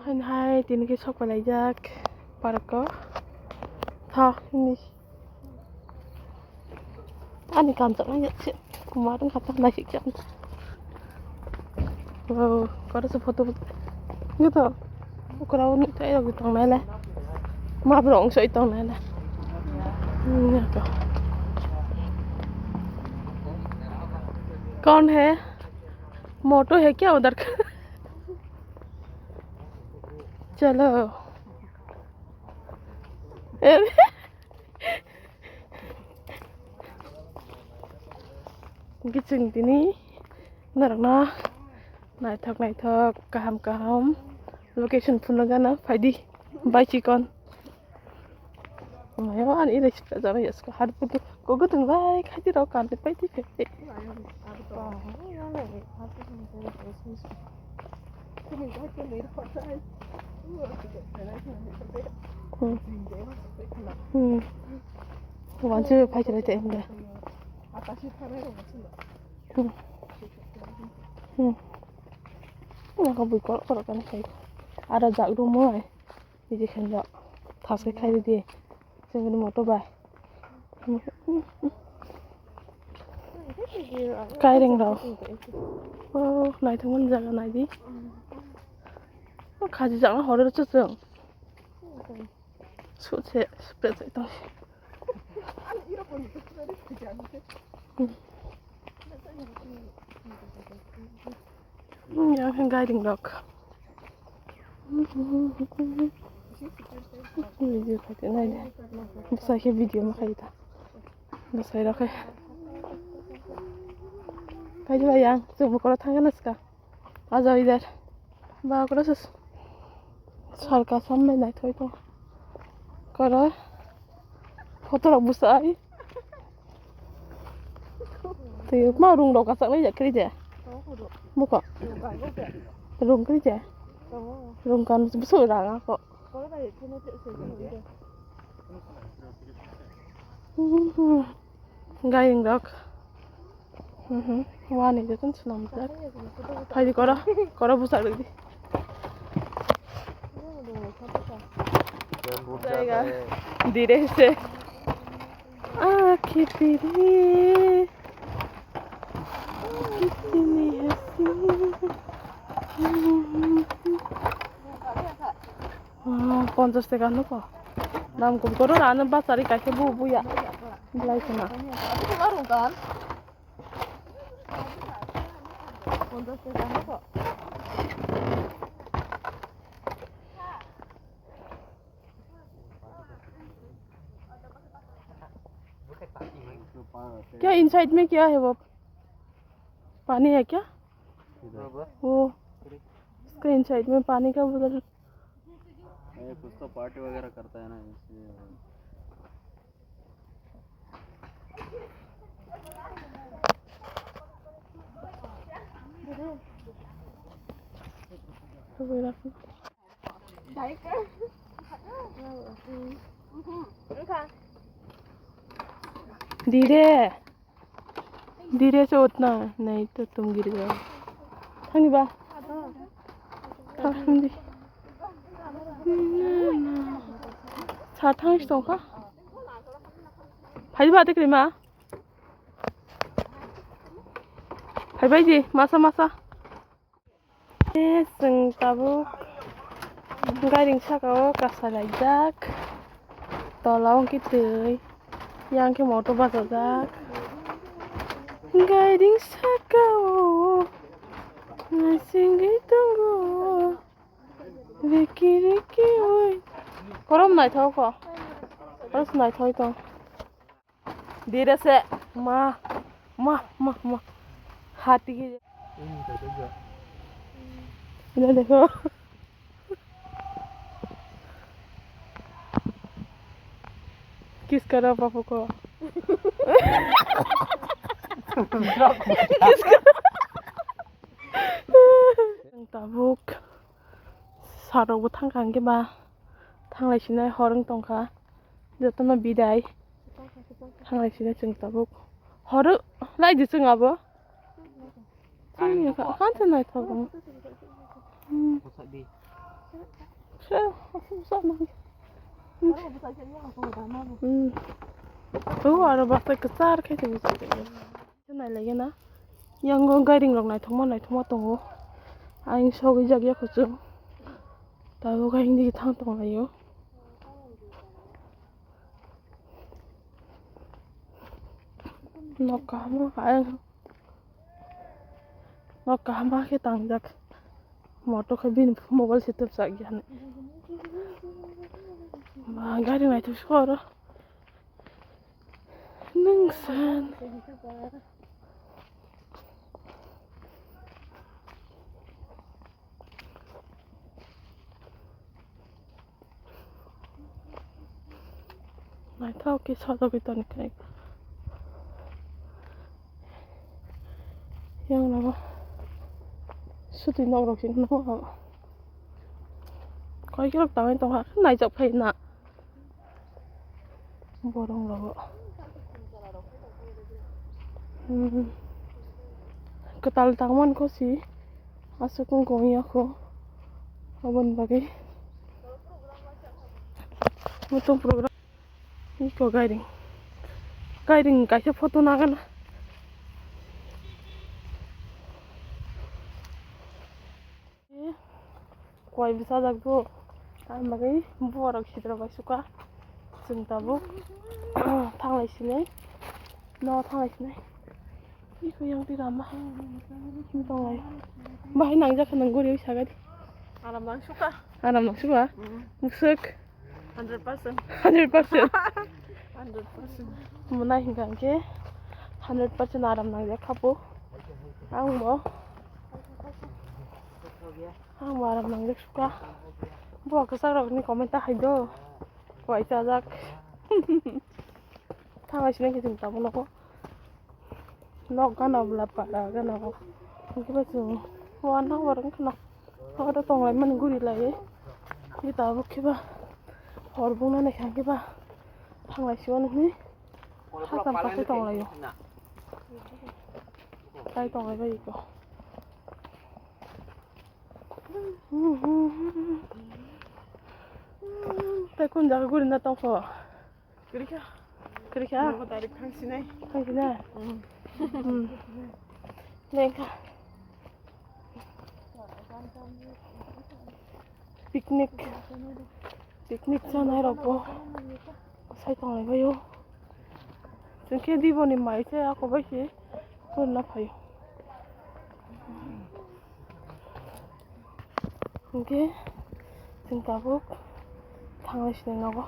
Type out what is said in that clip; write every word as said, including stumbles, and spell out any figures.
Hai tini khe sok palaijak park o. Tha hini. Ani kam chaknai se kumar wngkha ta naisik chak. Wow, kora se photo. Ngi to. Ukra o nukthai rok tongnai le. Ma borok wngsoi tongnai le. Hmm, ya to. कौन है? मोटो है क्या उधर का? चलो। Hwnkhe chwng tini norokno naithok naithok kaham kaham location phunukgana phaidi bai chikon. Mayo ani ire sipra jana yasko har putu kogo tong bai khaidi rok kan pai ti phe. Hmm. Hmm. Wanse phai chwrai te emda. Hmm. Hmm. Nang ka bui kor kor kan khai. Ara jak rumoi. Niji khenjak. Thas khe khai di. Chwngni moto bai. Kairing rok. Oh, naithokmani jaga naidi. Oh, khaji jakna horo rw chwng. Sut se, spread se tong. Hmm, yang khe gairing rok. Video khaikhe naidi. Bwsai khe video ma khaida. Bwsai rok khe. Kaidiba yang, chwng bokoro thangkhe naska. Aja idar. Ba koro se sal kasam bai naithok tong. Koro. Photo rok bwsai. Tei ma rung rok kachak nai jak kri je. Buko. Rung kri je. Rung kan bwsai rang ako. Gairing rok. Mhm. Wani jotono swnamjak. Phaidi koro, koro bwsarok di. Jaiga. Dire se. Akhi piri. Kitni hasi. Ah, ponchas taka nuko. Dam kom koro rano bachari kaisa bu buya. Belai khna. क्या इनसाइड में क्या है वो? पानी है क्या? वो उसका इनसाइड में पानी का उधर। ये कुछ तो पार्टी वगैरह करता है ना, इसलिए। धीरे धीरे से उठना, नहीं तो तुम गिर जाओ। थांनिबा। थांदि। साथांसो दंखा। Phaiba de krima. Phaibai di, masa masa. Chwng tabuk gairing saka o kasa laijak. Tola o hwnkhe twi, yang khe motor bachajak. Gairing saka o naisingwi tongo. Riki riki oi. Korom naithok ko. Korom naithok tong. Dire se ma ma ma ma. Hati ke. Ini dekho. Kiss karo papu ko. Kiss karo. Tabuk. Sarok bo thangkha hwnkhe ba thanglai sinai hor wng tongkha jotono bidai thanglai sinai chwng tabuk horo lai di chwng abo. Kansa naithok. Hmm. Hmm. Oh, aro bwsai kwchar khe tong. Nailai gana. Yango gairing rok naithokma naithokma tongo. Ayang sogwi jak ya kuchuk. Tabuk ayang digi thang tong laio. Nok kaham o ayang. Nok kaham khe tangjak. Moto khe bini mobile se tepsakya hinwi. Ba gari naithok se oro. Nwng san. Naithok khe sojagwi tongkha. Yang nogo sutwi nok rok se nogo. Koi khe rok tangwi tongkha, naijak phai na. Borong rogo. Hmm. Kwtal tangmani kho si. Aswk wng kong ya kho. Aboni bagwi. Mutung program. Iko gairing. Gairing kaisa photo nagana. Koi bwsajak bo. Ang bagwi borok sidra bai suka. Chwng tabuk thanglai sinai. No thanglai sinai. Iko yang tira ma. Tonglai. Bahai nangjak nang guri sagadi. Aram nang suka. Aram nang suka. Mm. Musuk. Hundred percent. Hundred percent. Hundred percent. Mwnai hinkha hinkhe hundred percent aram nangjak khapo. Ang bo. Ang bo aram nangjak suka. Bo kwchak rokni comment ta hai do. Koi chajak. Thanglai sinai khe chwng tabuk nogo. Nok gana bwla para gana o. Hinkhe ba chwng uanang borok wngkha na. Oro tonglaimani guri laiwi. Hinkhe tabuk khe ba hor bung nani kha hinkhe ba thanglai sio nini. Hakam pakhai tonglaio. Tai tonglai bai iko. Tai kun jaga guri na tongkho. Kwrwikha. Kwrwikha? Nogo direct thangsinai. Thangsinai? Mm. Mm. Lengkha. Picnic. Picnic chanai rokbo sai tonglai baio. Chwng khe Diboni mai se ako bai se. Kurna phaio. Hinkhe chwng tabuk thanglai sinai nogo.